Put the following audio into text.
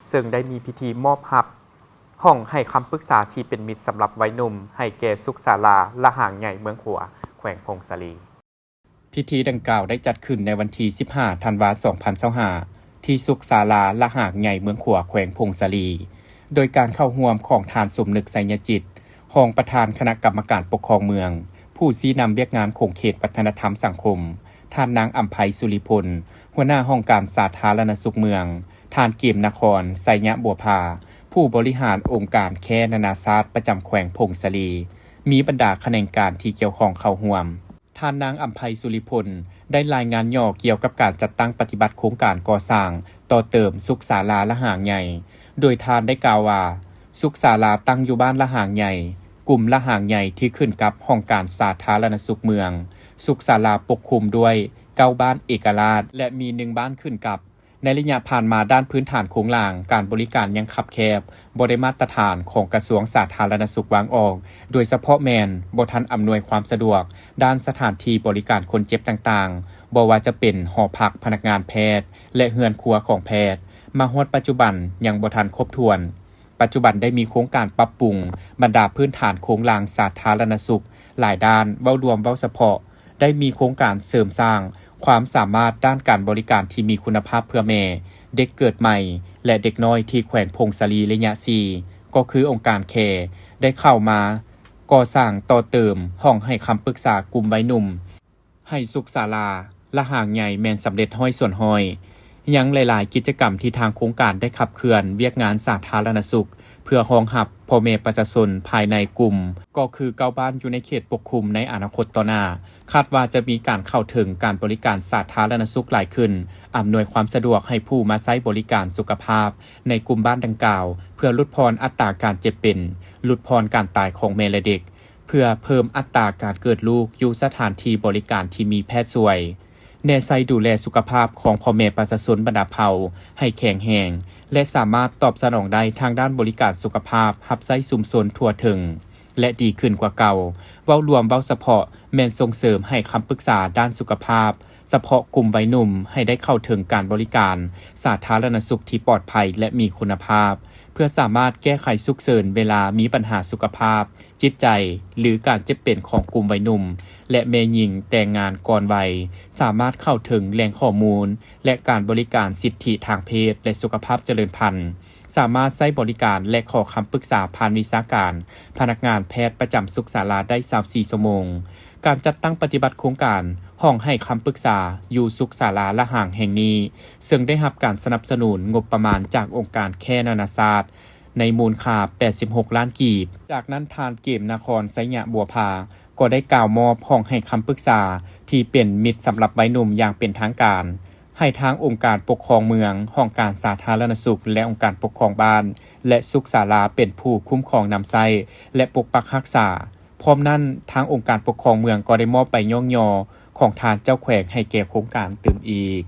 ເຊິ່ງໄດ້ມີພິທີມອບຮັບຫ້ອງໃຫ້ຄຳປຶກສາທີ່ເປັນມິດສຳລັບໄວໜຸ່ມ ໃຫ້ແກ່ສຸກສາລາລະຫາງໃຫຍ່ເມືອງຂົວ ແຂວງຜົ້ງສາລີ. ພິທີດັ່ງກ່າວໄດ້ຈັດຂຶ້ນໃນວັນທີສິບຫ້າ ທັນວາ ສອງພັນຊາວຫ້າ ທີ່ສຸກສາລາລະຫາງໃຫຍ່ເມືອງຂົວ ແຂວງຜົ້ງສາລີ ໂດຍການເຂົ້າຮ່ວມຂອງທ່ານ ສົມນຶກ ໄຊຍະຈິດ ຮອງປະທານຄະນະກຳມະການປົກຄອງເມືອງ, ຜູ້ຊີ້ນຳວຽກງານຂົງເຂດວັດທະນະທຳສັງຄົມ, ທ່ານນາງ ອຳໄພ ສຸລິພົນ ຫົວໜ້າຫ້ອງການສາທາລະນະສຸກເມືອງ, ທ່ານ ເກມນະຄອນ ໄຊຍະບົວພາ ຜູ້ບໍລິຫານອົງການແຄນານາຊາດປະຈຳແຂວງຜົ້ງສາລີ, ມີບັນດາຂະແໜງການທີ່ກ່ຽວຂ້ອງເຂົ້າຮ່ວມ. ທ່ານນາງ ອຳໄພ ສຸລິພົນ ໄດ້ລາຍງານຫຍໍ້ກ່ຽວກັບການຈັດຕັ້ງປະຕິບັດໂຄງການກໍ່ສ້າງຕໍ່ເຕີມສຸກສາລາລະຫາງໃຫຍ່ ໂດຍທ່ານໄດ້ກ່າວວ່າ ສຸກສາລາຕັ້ງຢູ່ບ້ານລະຫາງໃຫຍ່, ກຸ່ມລະຫາງໃຫຍ່ທີ່ຂຶ້ນກັບຫ້ອງການສາທາລະນະສຸກເມືອງ. ສຸກສາລາປົກຄຸມດ້ວຍເກົ້າບ້ານເອກະລາດ ແລະ ມີໜຶ່ງບ້ານຂຶ້ນກັບ. ໃນໄລຍະຜ່ານມາ, ດ້ານພື້ນຖານໂຄງລ່າງການບໍລິການຍັງຄັບແຄບ, ບໍ່ໄດ້ມາດຕະຖານຂອງກະຊວງສາທາລະນະສຸກວາງອອກ, ໂດຍສະເພາະແມ່ນບໍ່ທັນອຳນວຍຄວາມສະດວກດ້ານສະຖານທີ່ບໍລິການຄົນເຈັບຕ່າງໆ, ບໍ່ວ່າຈະເປັນຫໍພັກພະນັກງານແພດ ແລະ ເຮືອນຄົວຂອງແພດ, ມາຮອດປັດຈຸບັນຍັງບໍ່ທັນຄົບຖ້ວນ. ປັດຈຸບັນໄດ້ມີໂຄງການປັບປຸງບັນດາພື້ນຖານໂຄງລ່າງສາທາລະນະສຸກຫຼາຍດ້ານ, ເວົ້າລວມເວົ້າສະເພາະ ໄດ້ມີໂຄງການເສີມສ້າງຄວາມສາມາດດ້ານການບໍລິການທີ່ມີຄຸນນະພາບເພື່ອແມ່, ເດັກເກີດໃໝ່ ແລະ ເດັກນ້ອຍທີ່ແຂວງຜົ້ງສາລີໄລຍະສີ່ ກໍຄືອົງການແຄ ໄດ້ເຂົ້າມາກໍ່ສ້າງຕໍ່ເຕີມຫ້ອງໃຫ້ຄຳປຶກສາກຸ່ມໄວໜຸ່ມ ໃຫ້ສຸກສາລາລະຫາງໃຫຍ່ແມ່ນສຳເລັດຮ້ອຍສ່ວນຮ້ອຍ. ຍັງຫຼາຍໆກິດຈະກຳທີ່ທາງໂຄງການໄດ້ຂັບເຄື່ອນວຽກງານສາທາລະນະສຸກ ເພື່ອຮອງຮັບພໍ່ແມ່ປະຊາຊົນພາຍໃນກຸ່ມ ກໍຄືເກົ້າບ້ານຢູ່ໃນເຂດປົກຄຸມໃນອະນາຄົດຕໍ່ໜ້າ, ຄາດວ່າຈະມີການເຂົ້າເຖິງການບໍລິການສາທາລະນະສຸກຫຼາຍຂຶ້ນ, ອຳນວຍຄວາມສະດວກໃຫ້ຜູ້ມາໃຊ້ບໍລິການສຸຂະພາບໃນກຸ່ມບ້ານດັ່ງກ່າວ ເພື່ອຫຼຸດຜ່ອນອັດຕາການເຈັບເປັນ, ຫຼຸດຜ່ອນການຕາຍຂອງແມ່ ແລະ ເດັກ, ເພື່ອເພີ່ມອັດຕາການເກີດລູກຢູ່ສະຖານທີ່ບໍລິການທີ່ມີແພດຊ່ວຍ. ແນໃສ່ດູແລສຸຂະພາບຂອງພໍ່ແມ່ປະຊາຊົນບັນດາເຜົ່າໃຫ້ແຂງແຮງ ແລະ ສາມາດຕອບສະໜອງໄດ້ທາງດ້ານບໍລິການສຸຂະພາບຮັບໃຊ້ຊຸມຊົນທົ່ວເຖິງ ແລະ ດີຂຶ້ນກວ່າເກົ່າ. ເວົ້າລວມເວົ້າສະເພາະ ແມ່ນສົ່ງເສີມໃຫ້ຄຳປຶກສາດ້ານສຸຂະພາບສະເພາະກຸ່ມໄວໜຸ່ມ ໃຫ້ໄດ້ເຂົ້າເຖິງການບໍລິການສາທາລະນະສຸກທີ່ປອດໄພ ແລະ ມີຄຸນນະພາບ, ເພື່ອສາມາດແກ້ໄຂສຸກເສີນເວລາມີບັນຫາສຸຂະພາບ ຈິດໃຈ ຫຼື ການເຈັບເປັນຂອງກຸ່ມໄວໜຸ່ມ ແລະ ແມ່ຍິງແຕ່ງງານກ່ອນໄວ ສາມາດເຂົ້າເຖິງແຫຼ່ງຂໍ້ມູນ ແລະ ການບໍລິການສິດທິທາງເພດ ແລະ ສຸຂະພາບຈະເລີນພັນ, ສາມາດໃຊ້ບໍລິການ ແລະ ຂໍຄຳປຶກສາຜ່ານວິຊາການພະນັກງານແພດປະຈຳສຸກສາລາໄດ້ຊາວສີ່ຊົ່ວໂມງ. ການຈັດຕັ້ງປະຕິບັດໂຄງການຫ້ອງໃຫ້ຄຳປຶກສາຢູ່ສຸກສາລາລະຫາງແຫ່ງນີ້ ເຊິ່ງໄດ້ຮັບການສະໜັບສະໜູນງົບປະມານຈາກອົງການແຄນານາຊາດ ໃນມູນຄ່າແປດສິບຫົກລ້ານກີບ. ຈາກນັ້ນ ທ່ານ ເກມນະຄອນ ໄຊຍະບົວພາ ກໍໄດ້ກ່າວມອບຫ້ອງໃຫ້ຄຳປຶກສາທີ່ເປັນມິດສຳລັບໄວໜຸ່ມຢ່າງເປັນທາງການ ໃຫ້ທາງອົງການປົກຄອງເມືອງ, ຫ້ອງການສາທາລະນະສຸກ ແລະ ອົງການປົກຄອງບ້ານ ແລະ ສຸກສາລາເປັນຜູ້ຄຸ້ມຄອງນຳໃຊ້ ແລະ ປົກປັກຮັກສາ. ພ້ອມນັ້ນ, ທາງອົງການປົກຄອງເມືອງກໍໄດ້ມອບໃບຍ້ອງຍໍຂອງທ່ານເຈົ້າແຂວງໃຫ້ແກ່ໂຄງການຕື່ມອີກ.